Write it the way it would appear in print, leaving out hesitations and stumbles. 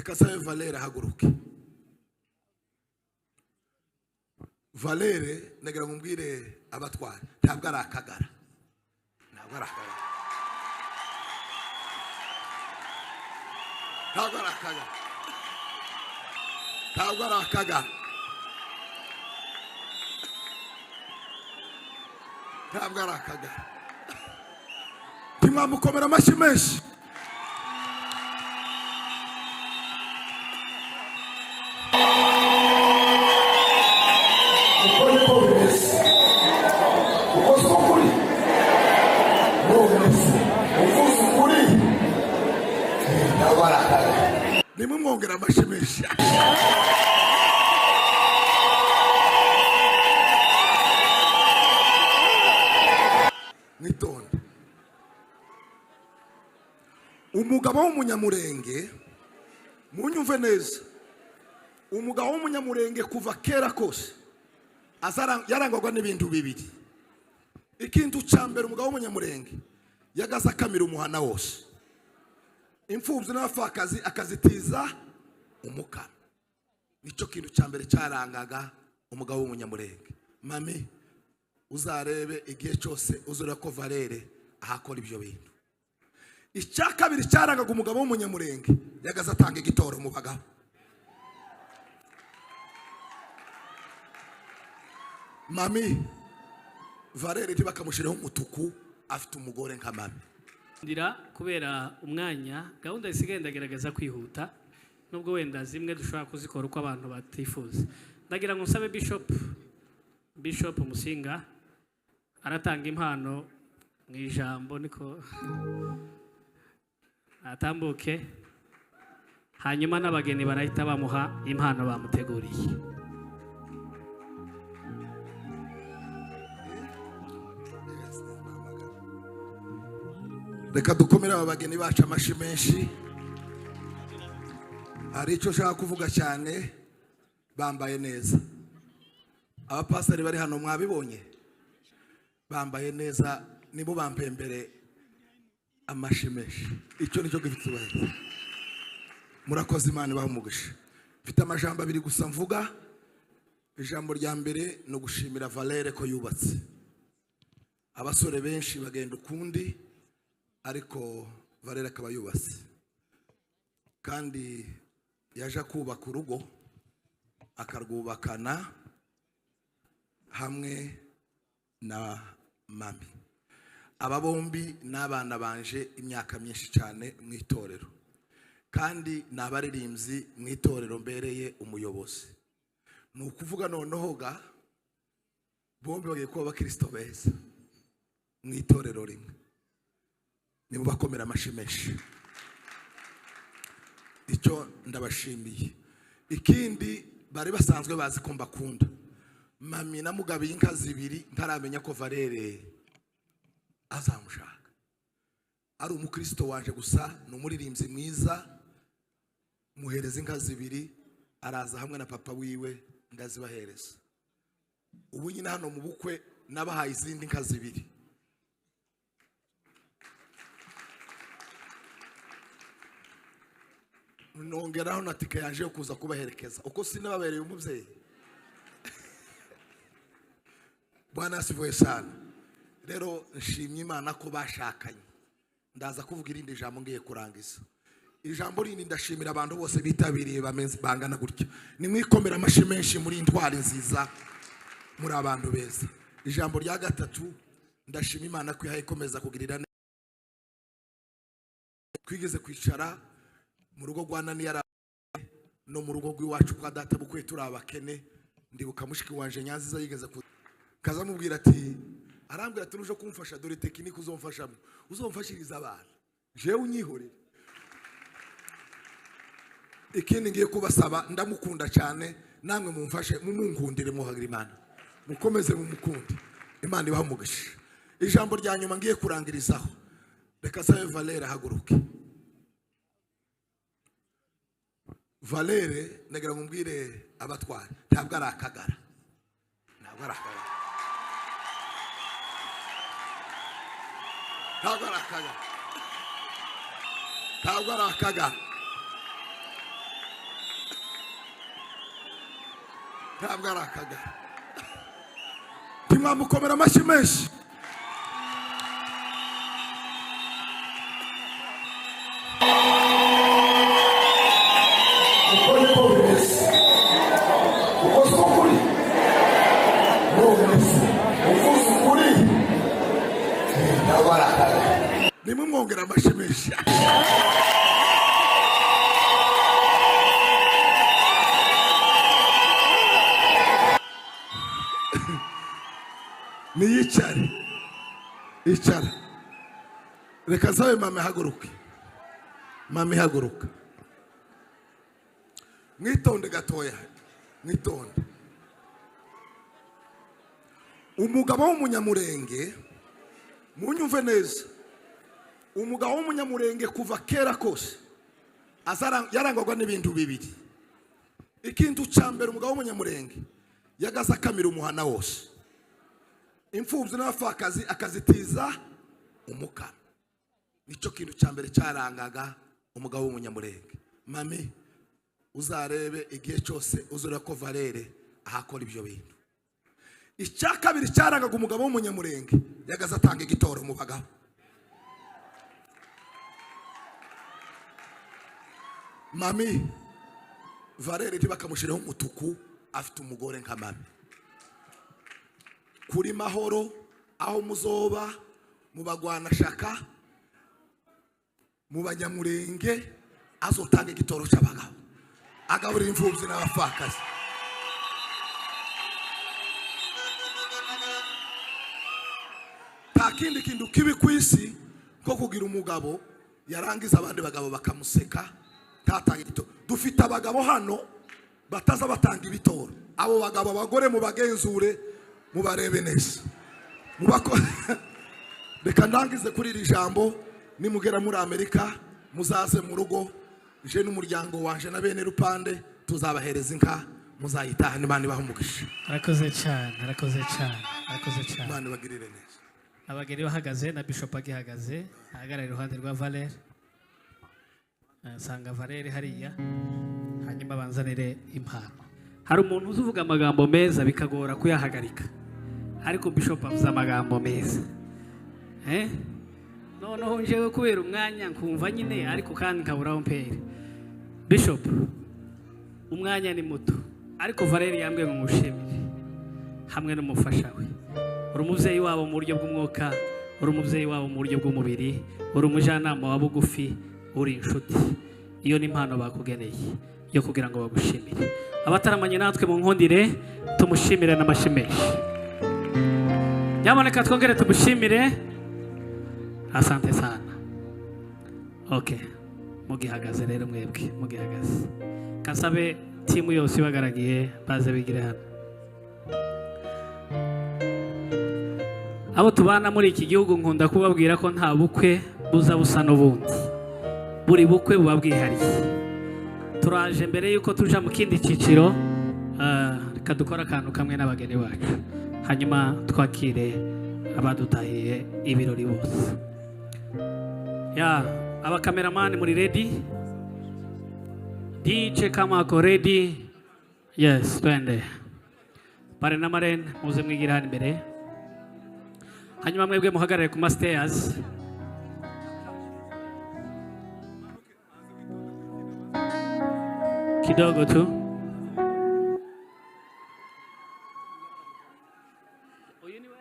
Reka sabe Valere ahaguruke. Valere nagira ngo mbwire abatwara ntabwo ari akagara, ntabwo ari akagara, ntabwo ari akagara, ntabwo ari akagara, ntabwo ari akagara. Ntimwamukomera amashyi menshi. Uko niko bimeze, uko si ukuri, none se uvuze ukuri ntabwo ari akagara. Nimumwongera amashyi menshi. Mwitonde. Umugabo w'umunyamurenge, munyumve neza, umugabo w'umunyamurenge kuva kera kose yarangwaga n'ibintu bibiri. Ikintu cya mbere, umugabo w'umunyamurenge yagaze akamira umuhana wose, imfubyi n'abapfakazi akazitiza umukara. Nicyo kintu cya mbere cyarangaga umugabo w'umunyamurenge. Mami, uzarebe igihe cyose uzureba ko Valere ahakora ibyo bintu. Icya kabiri cyarangaga umugabo w'umunyamurenge, yagaze atanga igitoro mu bagabo. Mami, Valere ntibakamushireho umutuku, afite umugore nka mami. Ndira kubera umwanya, gahunda isigaye ndagerageza kwihuta, nubwo wenda zimwe dushobora kuzikora uko abantu batifuza. Ndagira ngo nsabe Bishop Musinga aratanga impano mu ijambo, niko atambuke, hanyuma n'abageni barahita bamuha impano bamuteguriye. Reka dukomere aba bageni bacu amashyi menshi. Hari icyo nshaka kuvuga cyane, bambaye neza. Abapasiteri bari hano mwabibonye, bambaye neza, nibo bampembere amashyi menshi. Icyo nicyo gifite ubaheza. Murakoze, Imana ibahe umugisha. Mfite amajambo abiri gusa mvuga. Ijambo rya mbere ni ugushimira Valere ko yubatse. Abasore benshi bagenda ukundi, ariko Valere akaba yubatse, kandi yaje kubaka urugo akarwubakana hamwe na mami. Aba bombi ni abana banje imyaka myinshi cyane mu itorero, kandi ni abaririmbyi mu itorero mbereye umuyobozi. Ni ukuvuga noneho ga bombi bagiye kuba abakristo beza mu itorero rimwe. Nimubakomera amashyi menshi. Icyo ndabashimiye. Ikindi, bari basanzwe bazi ko mbakunda. Mami namugabiye inka zibiri ntaramenya ko Valere azamushaka. Ari umukristo waje gusa, ni umuririmbyi mwiza, muhereza inka zibiri, araza hamwe na papa wiwe ndazibahereza. Ubu nyine hano mu bukwe nabahaye izindi nka zibiri. Nongeraho na tike yaje yo kuza kubaherekeza, uko sinababereye umubyeyi. Bwana asifiwe sana. Rero nshimye Imana ko bashakanye. Ndaza kuvuga irindi jambo ngiye kurangiza. Ijambo rindi ndashimira abantu bose bitabiriye bangana gutya. Nimwikomera amashyi menshi, muri intwari nziza, muri abantu beza. Ijambo rya gatatu, ndashima Imana ko ihaye ikomeza kugirira neza. Twigeze kwicara mu rugo rwa Nani no mu rugo rw'iwacu kwa data bukwe turi abakene. Ndibuka mushiki wanje Nyanziza yigeze kaza mubwira ati, arambwira ati nuje kumfasha, dore tekinike uzomfashamo, uzomfashiriza abana, jewe unyihorere. Ikindi ngiye kubasaba, ndamukunda cyane, namwe mumfashe mumunkundire, muhagira Imana, mukomeze mumukunde, Imana ibahe umugisha. Ijambo rya nyuma ngiye kurangirizaho, reka sabe Valere ahaguruke. Valere nagira ngo mbwire abatwara ntabwo ari akagara, ntabwo ari akagara, ntabwo ari akagara, ntabwo ari akagara, Ntabwo ari akagara. Ntimwamukomera amashyi menshi. Uko niko bimeze. Uko si ukuri? None se uvuze ukuri ntabwo ari akagara. Nimumwongera amashyi menshi. Niyicare, icara, reka nsabe mama ihaguruke. Mama ihaguruka. Mwitonde gatoya, mwitonde. Umugabo w'umunyamurenge, munyumve neza, umugabo w'umunyamurenge kuva kera kose yarangwaga n'ibintu bibiri. Ikintu cya mbere, umugabo w'umunyamurenge yagaze akamira umuhana wose, imfubyi n'abapfakazi akazitiza umukamo. Nicyo kintu cya mbere cyarangaga umugabo w'umunyamurenge. Mami, uzarebe igihe cyose uzureba ko Valere ahakora ibyo bintu. Icya kabiri cyarangaga umugabo w'umunyamurenge, yagaze atanga igitoro mu bagabo. Mami, Valere ntibakamushyiraho umutuku, afite umugore nka mami. Kuri mahoro aho muzoba mu bagwanashaka mu banyamurenge, azotanga igitoro cy'abagabo, agaburira imfubyi n'abapfakazi. Nta kindi kintu kibi ku isi ko kugira umugabo yarangiza abandi bagabo bakamuseka ntatanga igitoro. Dufite abagabo hano bataza batanga ibitoro. Abo bagabo, abagore mubagenzure, mubarebe neza. Reka ndangize kuri iri jambo. Nimugera muri Amerika muzaze mu rugo, je n'umuryango wanje na bene Rupande tuzabahereza inka, muzayitahana. Imana ibahe umugisha. Arakoze cyane, arakoze cyane, arakoze cyane. Imana ibagirire neza. Abageni bahagaze na Bishop agihagaze, ahagarara iruhande rwa Valere. Nsanga Valere hariya, hanyuma banzanire impano. Hari umuntu uzi uvuga amagambo meza bikagora kuyahagarika, ariko Bishop avuze amagambo meza. Noneho njewe kubera umwanya nkumva nyine, ariko kandi nkaburaho mpere. Bishop, umwanya ni muto, ariko Valere yambwiye ngo mushimire hamwe n'umufasha we. Uri umubyeyi wabo mu buryo bw'umwuka, uri umubyeyi wabo mu buryo bw'umubiri, uri umujyanama wa bugufi, uri inshuti. Iyo ni impano bakugeneye yo kugira ngo bagushimire. Abataramanye natwe mu nkundire tumushimire n'amashyi menshi. Nyamuneka twongere tumushimire. Asante sana. Okay, mugihagaze rero mwebwe, mugihagaze. Kasabe timu yose ibagaragiye baze bigire hano. Abo tubana muri iki gihugu nkunda kubabwira ko nta bukwe buza busa n'ubundi. Buri bukwe buba bwihariye. Turaje mbere yuko tuja mu kindi cyiciro, reka dukore akantu kamwe n'abageni bacu, hanyuma twakire abadutahiye ibirori bose. Ya, abakameramani muri ready? DJ Kamako ready? Yes, twende. Pare na maren muze mwigira hano imbere. Hanyuma mwebwe muhagarare ku ma stairs. Kidogo tu. Uyu ni we?